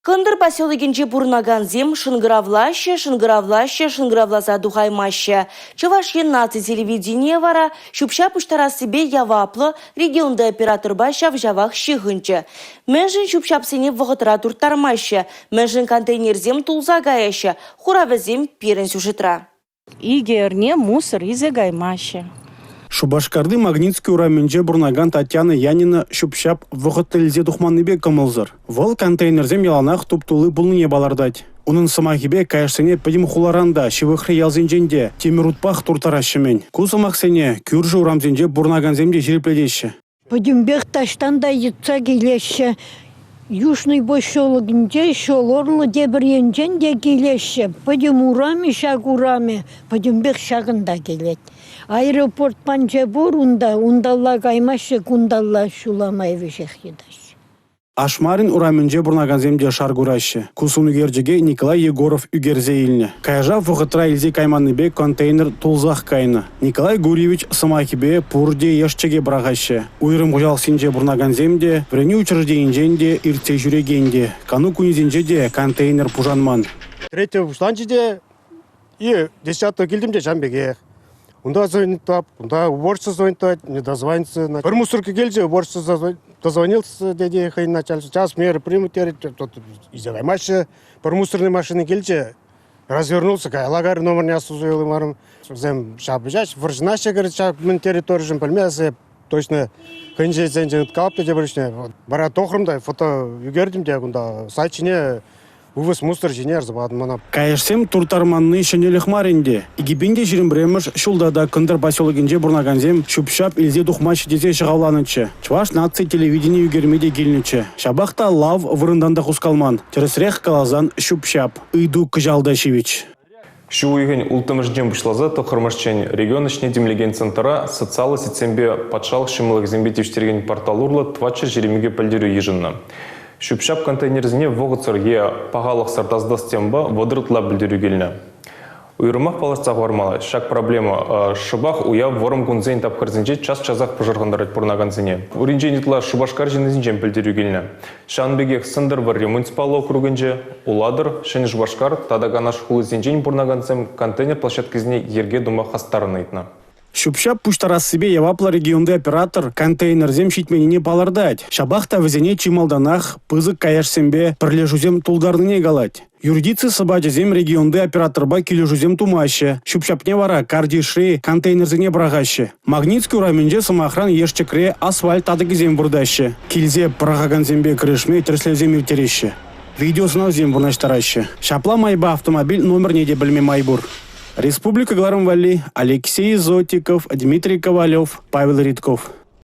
Кӑнтӑр поселокӗнче пурӑнакансем шӑнкӑравлаҫҫӗ, шӑнкӑравлаҫҫӗ, шӑнкӑравласа тухаймаҫҫӗ. Чӑваш Ен наци телевиденийӗ вара ҫӳп-ҫап пуҫтарассипе яваплӑ регионти операторпа ҫав-ҫавах ҫыхӑнчӗ. Мӗншӗн ҫӳп-ҫапсене вӑхӑтра турттармаҫҫӗ, мӗншӗн контейнерсем тулса каяҫҫӗ? Хуравӗсем пирӗн сюжетра. Икӗ эрне мусор илсе каймаҫҫӗ. Шупашкарти Магницкий урамӗнче пурӑнакан Татьяна Янина ҫӳп-ҫап вӑхӑтлӑ илсе тухманнипе кӑмӑлсӑр. Вӑл контейнерсем яланах туп-тулли пулнине палӑртать. Унӑн сӑмахӗпе каяшсене пӗтӗм хуларан та, ҫывӑхри ялсенчен те тимӗр утпах турттараҫҫӗ-мӗн. Ку сӑмахсене кӳршӗ урамсенче пурӑнакансем те ҫирӗплетеҫҫӗ. Пӗтӗмпех таҫтан та йӑтса килеҫҫӗ. Южный поселокӗнче ҫул урлӑ тепӗр енчен те килеҫҫӗ. Пӗтӗм урамӗ ҫак урамӗ пӗтӗмпех ҫакӑнта килет. Аэропорт панче пур унта, унталла каймаҫҫӗ, кунталла ҫула май веҫех йӑтаҫҫӗ. Ашмарин урамӗнче пурӑнакансем те шар кураҫҫӗ. Ку сӑн ӳкерчӗке Николай Егоров ӳкерсе илнӗ. Каяша вӑхӑтра илсе кайманнипе контейнер тулсах кайнӑ. Николай Гурьевич сӑмахӗпе пурте ешчӗке пӑрахаҫҫӗ. Уйрӑм хуҫалӑхсенче пурӑнакансем те, вӗренӳ учрежденинчен те, иртсе ҫӳрекен те. Кану кунӗсенче те контейнер пушанман. Третьего пуҫланчӗ те и десятого килтӗм те ҫавӑн пекех. Унта звонит, унта уборщица звонит, не дозвонится. Пӗр мусорка килчӗ, уборщица дозвонился тете хӑйӗн начальство. Час меры примут терӗ, илсе каймаҫҫӗ. Пӗр мусорный машина килчӗ, развернулся, каялла кайрӗ номерне астуса Вӗсем ҫапӑҫаҫ, вӑрҫӑнаҫҫӗ, говорит, ҫак мӗн территоришӗн пӗлмесӗ точно хӑйӗнчен ыткалап та тепӗр ӗҫне. Вара тохрӑм та фото ӳкертӗм те кунта сайт ҫине Вывоз мусор ҫине ярса патӑм ӑна. Каяшсем турттарманни ҫӗнӗлӗх мар ӗнтӗ. 2021-мӗш ҫулта та Кӑнтӑр поселокӗнче пурӑнакансем ҫӳп-ҫап илсе тухмаҫҫӗ тесе ҫӑхавланӑччӗ. Чӑваш наци телевидени ӳкерме те килнӗччӗ. Ҫапах та лав вырӑнтан та хускалман. Тӗрӗсрех каласан, ҫӳп-ҫап. Ыйту кӑҫал та ҫивӗч. Ҫу уйӑхӗн улттӑмӗшӗнчен пуҫласа тӑххӑрмӗшчен регион ӗҫне тимлекен центра социаллӑ сетьсемпе патшалӑх ҫӑмӑллӑхӗсемпе тивӗҫтерекен портал урлӑ 422 пӗлтерӳ йышӑннӑ. Ҫӳп-ҫап контейнерсене вӑхӑтсӑр е пахалӑхсӑр тасатас темӑпа 30 ытла пӗлтерӳ килнӗ. Уйрӑмах палӑртса хӑвармалла, ҫак проблема шӑпах уяв вӑрӑм кунсен тапхӑрсенче час-часах пӑшӑрхантарать пурӑнакансене. Пуринчен ытла Шупашкар ҫыннисенчен пӗлтерӳ килнӗ. Ҫавӑн пекех Сӗнтӗрвӑрри муниципаллӑ округӗнче, Улатӑр, Ҫӗнӗ Шупашкар тата Канаш хулисенчен пурӑнакансем контейнер площадкисене йӗрке тума хастаррӑн ыйтнӑ. Ҫӳп-ҫап пуҫтарассипе яваплӑ регионти оператор контейнерсем ҫитменнине палӑртать. Ҫапах та вӗсене чи малтанах пысӑк каяшсемпе пӗрлешӳсем тултарнине калать. Юридици сӑпачӗсем регионти операторпа килӗшӳсем тумаҫҫӗ, ҫӳп-ҫапне вара картишри контейнерсене пӑрахаҫҫӗ. Магницкий урамӗнче, сӑмахран, ешчӗкре асфальт татӑкӗсем выртаҫҫӗ. Килсе пӑрахакансемпе кӗрешме тӗрӗслевсем ирттереҫҫӗ. Видеосӑнавсем вырнаҫтараҫҫӗ. Ҫапла майпа автомобиль номерне те пӗлме май пур. Республика кӑларӑм валли Алексей Зотиков, Дмитрий Ковалев, Павел Ритков.